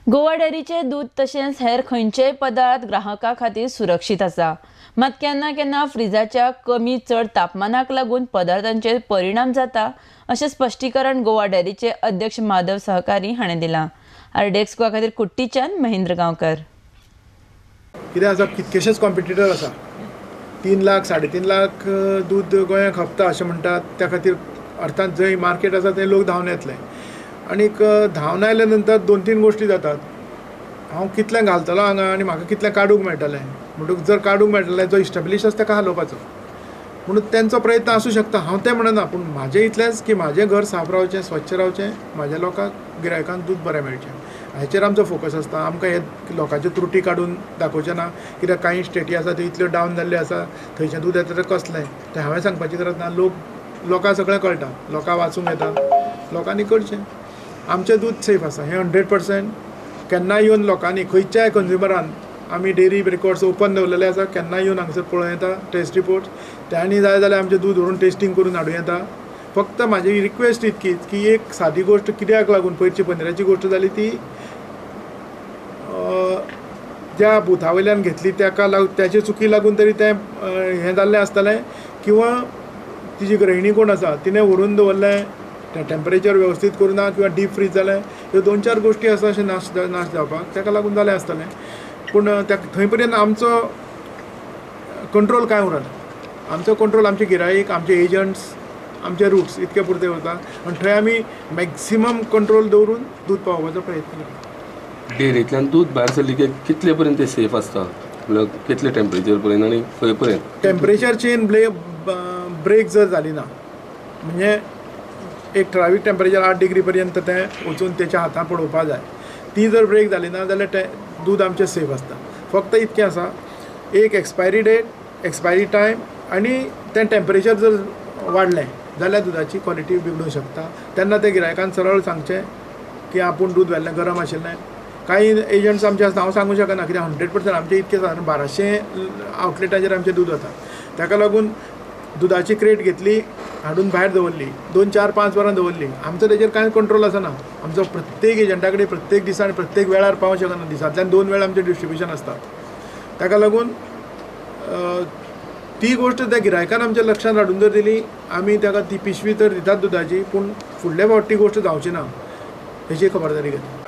गोवा डेअरीचे दूध तशेंच हेर खंयचेय पदार्थ ग्राहकां खातीर सुरक्षीत आसा. मात केन्ना केन्ना फ्रिजाच्या कमी चड तापमानाक लागून पदार्थांचेर परिणाम जाता अशें स्पश्टीकरण गोवा डेअरीचे अध्यक्ष माधव सहकारी हाणें दिलां. आरडीएक्स गोवा खातीर कुट्टीच्यान महेंद्र गांवकर. कितें आसा, कितकेशेच कॉम्पिटिटर आसा. 3 लाख 3.5 लाख दूद गोंयांत खपता अशें म्हणटात. त्या खातीर अर्थात जंय मार्केट आसा थंय लोक धांवन येतले आनीक धांवन आयल्या नंतर 2-3 गोश्टी जातात. हांव कितलें घालतलो हांगा आनी म्हाका कितलें काडूंक मेळटलें, म्हणटकूच जर काडूंक मेळटलें जो इस्टेब्लिश आसा ताका हालोवपाचो म्हणून तेंचो प्रयत्न आसूं शकता. हांव तें म्हणना, पूण म्हाजें इतलेंच की म्हाजें घर साफ रावचें, स्वच्छ रावचें, म्हाज्या लोकांक गिरायकांक दूद बरें मेळचें, हाचेर आमचो फोकस आसता. आमकां हे लोकांच्यो त्रुटी काडून दाखोवचें ना, कित्याक कांय स्टेटी आसा त्यो इतल्यो डावन जाल्ल्यो आसा, थंयचें दूद येता तें कसलें तें हांवें सांगपाची गरज ना. लोकांक सगळें कळटा, लोकांक वाचूंक येता, लोकांनी करचें. आमचें दूद सेफ आसा हें 100%. केन्नाय येवन लोकांनी खंयच्याय कंज्युमरान, आमी डेअरी रेकॉर्ड्स ओपन दवरलेले आसा, केन्नाय येवन हांगसर पळोवं येता टेस्ट रिपोर्ट्स. तांणी जाय जाल्यार आमचें दूद व्हरून टेस्टींग करून हाडूं येता. फक्त म्हाजी रिक्वेस्ट इतकीच की एक सादी गोश्ट कित्याक लागून पयरची पनीराची गोश्ट जाली ती ज्या बुथा वयल्यान घेतली ताका लागून, ताचे चुकी लागून तरी तें हें जाल्लें आसतलें, किंवा तिजी गृहिणी कोण आसा तिणें व्हरून दवरलें, तें टेम्परेचर वेवस्थीत करूं ना किंवा डीप फ्रीज जालें, ह्यो 2-4 गोश्टी आसा अशें नाश जावपाक ताका लागून जालें आसतलें. पूण त्या थंय पर्यंत आमचो कंट्रोल कांय उरना. आमचो कंट्रोल आमचे गिरायक, आमचे एजंट्स, आमचे रुट्स इतके पुरते उरता आनी थंय आमी मॅक्सिमम कंट्रोल दवरून दूद पावोवपाचो प्रयत्न करता. डेअरींतल्यान दूद भायर सरली की कितले पर्यंत ते सेफ आसता, म्हणल्यार कितले टेम्परेचर पर्यंत आनी खंय पर्यंत? टेम्परेचर चेन ब्रेक जर जाली ना, म्हणजे एक ठरावीक टेम्परेचर 8 डिग्री पर्यंत तें वचून तेच्या हातान पळोवपाक जाय, ती जर ब्रेक जाली ना जाल्यार तें दूद आमचें सेफ आसता. फक्त इतकें आसा, एक एक्सपायरी डेट, एक्सपायरी टायम आनी तें टेम्परेचर जर वाडलें जाल्यार दुदाची क्वॉलिटी बिगडूंक शकता. तेन्ना ते गिरायकान सरळ सांगचें की आपूण दूद व्हेल्लें गरम आशिल्लें. कांय एजंट्स आमचे आसता, हांव सांगूंक शकना कित्याक 100% आमचें इतकें सादारण 1200 आवटलेटाचेर आमचें दूद वता. ताका लागून दुदाची क्रेट घेतली, हाडून भायर दवरली, 2, 4, 5 वरां दवरली, आमचो तेजेर कांय कंट्रोल आसना. आमचो प्रत्येक एजंटा कडेन प्रत्येक दिसा आनी प्रत्येक वेळार पावोंक शकना. दिसांतल्यान 2 वेळा आमचें डिस्ट्रिब्युशन आसता. ताका लागून ती गोश्ट त्या गिरायकान आमच्या लक्षांत हाडून जर दिली, आमी ताका ती पिशवी तर दितात दुदाची, पूण फुडल्या फावट ती गोश्ट जावची ना हेची खबरदारी घेता.